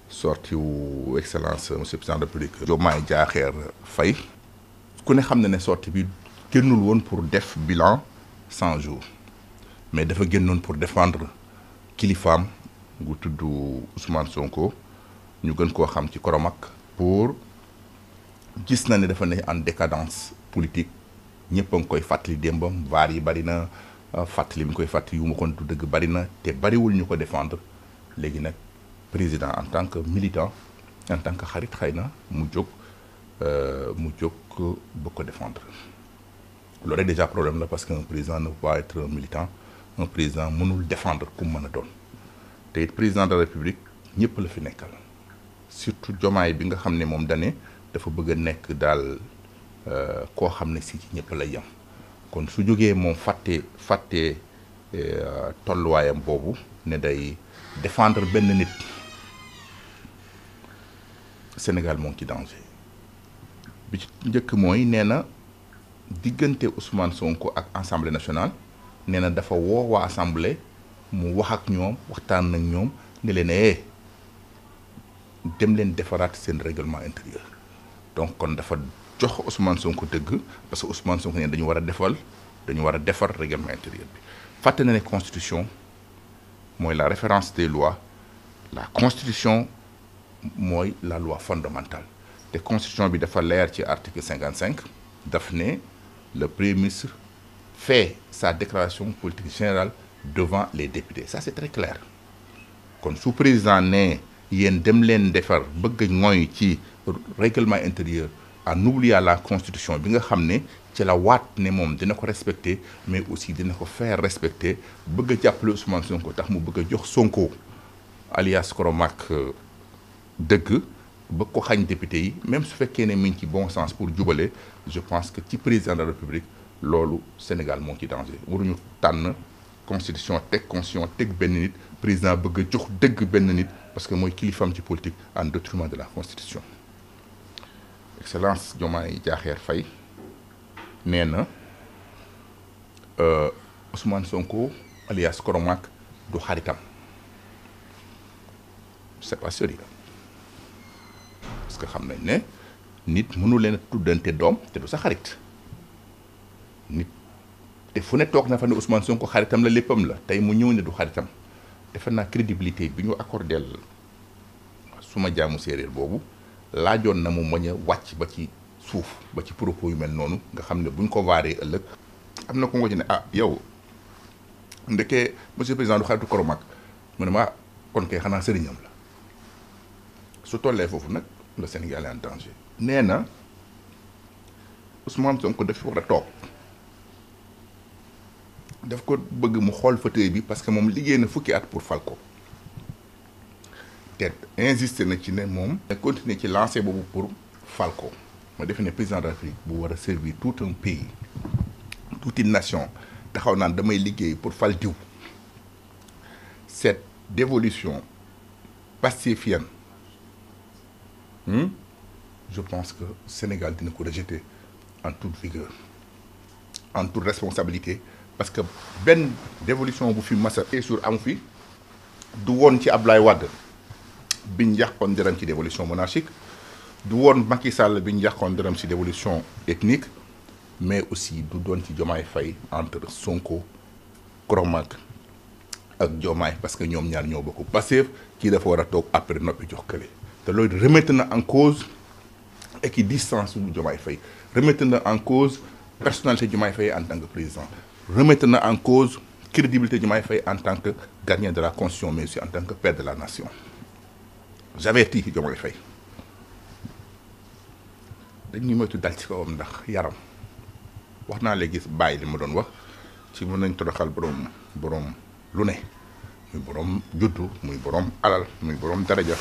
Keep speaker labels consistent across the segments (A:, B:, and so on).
A: sorti wu excellence monsieur le président de la République Diomaye Diakhar Faye ku ne xam na ne sorti bi génnul woon pour def bilan 100 jours mais dafa génnoon pour défendre kilifaam gu tudd Ousmane Sonko ñu gën koo xam ci Koromak pour gis na ne dafa ne en décadence politique ñëpp a ngi koy fàttali démbam vaar yi bari na fàttali mi koy fàttali yu ma kon du dëgg bari na te bariwul ñu ko défendre léegi nag président en tant que militant en tant que xarit xëy na mu jóg bëgg ko défendre loolu déjà problème la parce que un président ne peut pas être un militant un président mënul défendre ku mën a doon te it président de la République ñëpp la fi nekkal surtout Diomaye bi nga xam ne moom dane dafa bëgg a nekk daal koo xam ne si ci ñëpp lay yem kon su jógee moom fàtte tolluwaayam boobu ne day défendre benn nit Sénégal moo ngi ci danger bi ci njëkk mooy nee na diggante Ousmane Sonko ak Assemblée nationale nee na dafa woo waa Assemblée mu wax ak ñoom waxtaan ak ñoom ne leen dem leen defaraat seen règlement intérieur donc kon dafa jox Ousmane Sonko dëgg parce que Ousmane Sonko nee dañu war a defar règlement intérieur bi fàtte na ne constitution mooy la référence des lois la constitution mooy la loi fondamentale te constitution bi dafa leer ci article 55 daf ne le premier ministre fait sa déclaration politique générale devant les députés ça c'est très clair kon su président ne yéen dem leen defar bëgg mooy ci règlement intérieur en oubliant la constitution bi nga xam ne ci la waat ne moom dina ko respecter mais aussi dina ko faire respecter bëgg a jàppale Ousmane Sonko tax mu bëgg a jox Sonko alias Koromak dëgg bëgg ko xañ député yi même su fekkee ne mi ngi ci bon sens pour jubale je pense que ci président de la République loolu Sénégal moo ngi ci danger waruñu tànn constitution teg benn nit président bëgg a jox dëgg benn nit parce que mooy kilifam ci politique en détriment de la constitution excellence Diomaye Diakhar Faye nee na Ousmane Sonko alias Koromak du xaritam c'est pas sérieux parce que xam nañ ne nit mënu leen a tuddante doom te du sa xarit nit te fu ne toog na fa ne Ousmane Sonko xaritam la léppam la tey mu ñëw ne du xaritam defe naa crédibilité bi ñu accordé suma jaamu séeréer boobu laajoon na mu moñ a wàcc ba ci suuf ba ci propos yu mel noonu nga xam ne buñ ko waaree ëllëg am na ko nga ci ne yow ndeke monsieur le président du xaritu Koromak mu ne ma kon kay xanaa sëriñam la su tollee foofu nag le Sénégal est en danger nee na Ousmane Sonko daf fi war a toog daf ko bëgg mu xool fauteuil bi parce que moom liggéey na fukki at pour fal ko te insisté na ci ne moom continuer ci lancé boobu pour fal ko ma defe ne président de la République bu war a servir tout un pays toute une nation taxaw naan damay liggéey pour fal diw cette dévolution pacifienne je pense que Sénégal dina ko rejeter en toute vigueur en toute responsabilité parce que benn dévolution bu fi masa sur amu fi du woon ci Abdoulaye Wade biñ yàqoon dërëm ci dévolution monarchique du woon Macky Sall biñ yàqoon dërëm ci dévolution ethnique mais aussi du doon ci Diomaye Faye entre Sonko Koromak ak Diomaye parce que ñoom ñaar ñoo bokk Pastef kii dafa war a toog après noppi jox kële te loolu remettre na en cause équidistance su Diomaye Faye remettre na en cause personnalité Diomaye Faye en tant que président remettre na en cause crédibilité Diomaye Faye en tant que gardien de la constitution mais aussi en tant que père de la nation j'avertis Diomaye Faye dañuy moytu dal ci kawam ndax yaram wax naa léegi bàyyi li ma doon wax ci mën nañ toroxal borom lu ne muy borom juddu muy borom alal muy borom daraja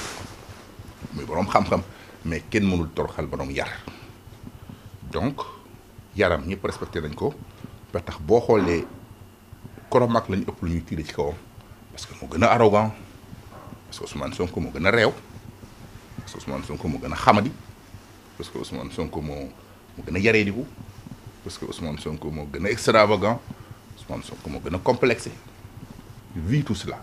A: muy borom xam-xam mais kenn mënul toroxal borom yar donc yaram ñëpp respecté nañ ko ba tax boo xoolee Koromack lañu ëpp lu ñuy tiire ci kawam parce que moo gën a arrogant parce que Ousmane Sonko moo gën a réew parce que Ousmane Sonko moo gën a xamadi parce que Ousmane Sonko moo gën a yareediku parce que Ousmane Sonko moo gën a extravagant Ousmane Sonko moo gën a complexé vu tout cela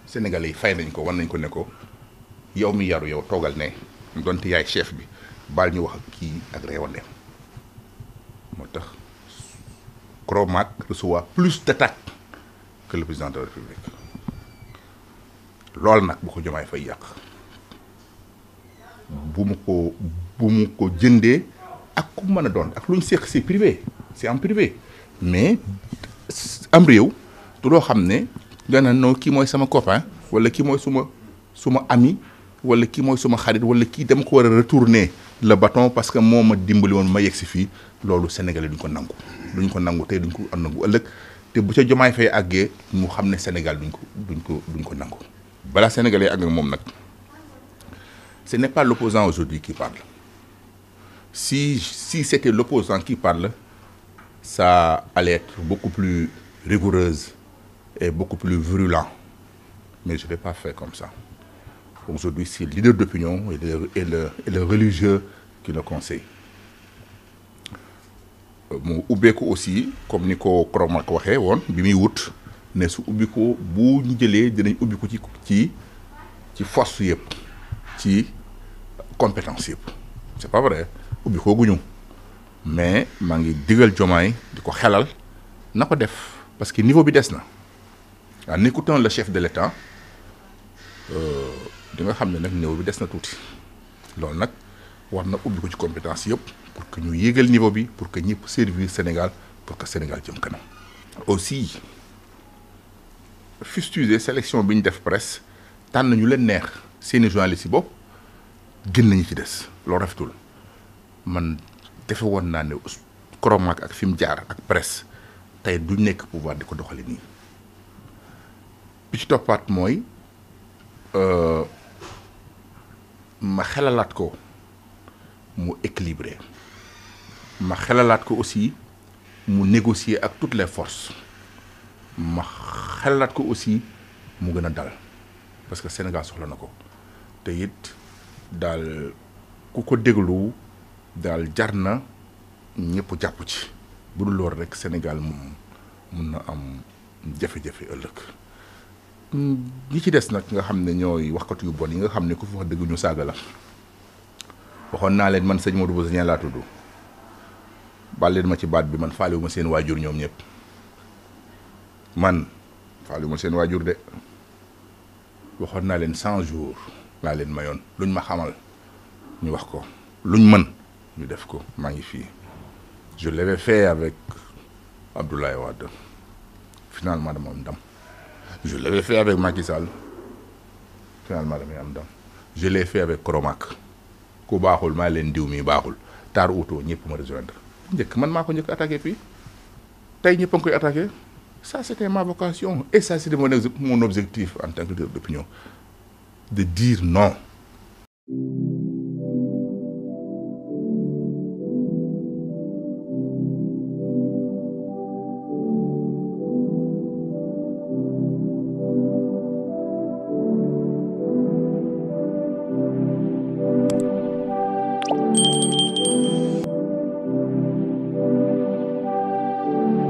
A: Sénégalais yi fay nañ ko war nañ ko ne ko yow mi yaru yow toogal ne donte yaay chef bi baal ñu wax ak kii ak réewandeem moo tax Koromack reçoit plus d'attaques que le président de la République loolu nag bu ko Diomaye Faye yàq bu mu ko jëndee ak ku mën a doon ak lu ñu seq c'est privé c'est en privé mais am réew du loo xam ne dana non kii mooy sama copain wala kii mooy suma ami wala kii mooy suma xarit wala kii dama ko war a retourner le bâton parce que moo ma dimbali woon ma yegg si fii loolu Sénégalais duñ ko nangu tey duñ ko nangu ëllëg te bu ca Diomaye Faye àggee mu xam ne Sénégal duñ ko nangu. balaa Sénégalais àgg ak moom nag ce n'est pas l'opposant aujourd'hui qui parle si c'était l'opposant qui parle ça allait être beaucoup plus rigoureuse et beaucoup plus virulent mais je vais pas faire comme ça. Aujourd'hui, c'est le leader d'opinion et le religieux qui le conseille. mu ubbeeku aussi comme ni ko Koromack waxee woon bi muy wut ne su ubbiku bu ñu jëlee dinañ ubbiku ci force yëpp ci compétence yëpp c'est pas vrai ubbikoo guñu mais maa ngi digal Diomaye di ko xelal na ko def parce que niveau bi des na en écoutant le chef de l'État di nga xam ne nag niveau bi des na tuuti loolu nag war na ubbi ko ci compétence yëpp pour que ñu yéegal niveau bi pour que ñëpp servir Sénégal pour que Sénégal jëm kanam. aussi fustiger sélection bi ñu def presse tànn ñu leen neex seeni journalistes yi bopp gën nañu ci des loolu rafetul man defe woon naa ne Koromack ak fi mu jaar ak presse tey du nekk pouvoir di ko doxali nii bi ci toppaat mooy. ma xelalaat ko mu équilibré ma xelalaat ko aussi mu négocier ak toutes les forces ma xelalaat ko aussi mu gën a dal parce que Sénégal soxla na ko te it daal ku ko déglu daal jar na ñëpp jàpp ci bu dul loolu rek Sénégal moom mun na am jafe-jafe ëllëg. ñi ci des nag nga xam ne ñooy waxkatu yu bon yi nga xam ne ku fi wax dëgg ñu saaga la waxoon naa leen man sëñ Modou Bousso Dieng laa tudd baal leen ma ci baat bi man faale wu ma seen waajur ñoom ñëpp man faale wu ma seen waajur de waxoon naa leen 100 jours laa leen mayoon luñ ma xamal ñu wax ko luñ mën ñu def ko maa ngi fii je l'avais fait avec Abdoulaye Wade finalement dama am ndam. Je l'avais fait avec Macky Sall finalement damay am ndam je l'ai fait avec Koromack ku baaxul maa leen diw mi baaxul taar uto ñëpp ma rejoindre njëkk man maa ko njëkk attaqué fii tey ñëpp a ngi koy attaqué ça c'était ma vocation et ça c'était mon objectif en tant que leader d'opinion de dire non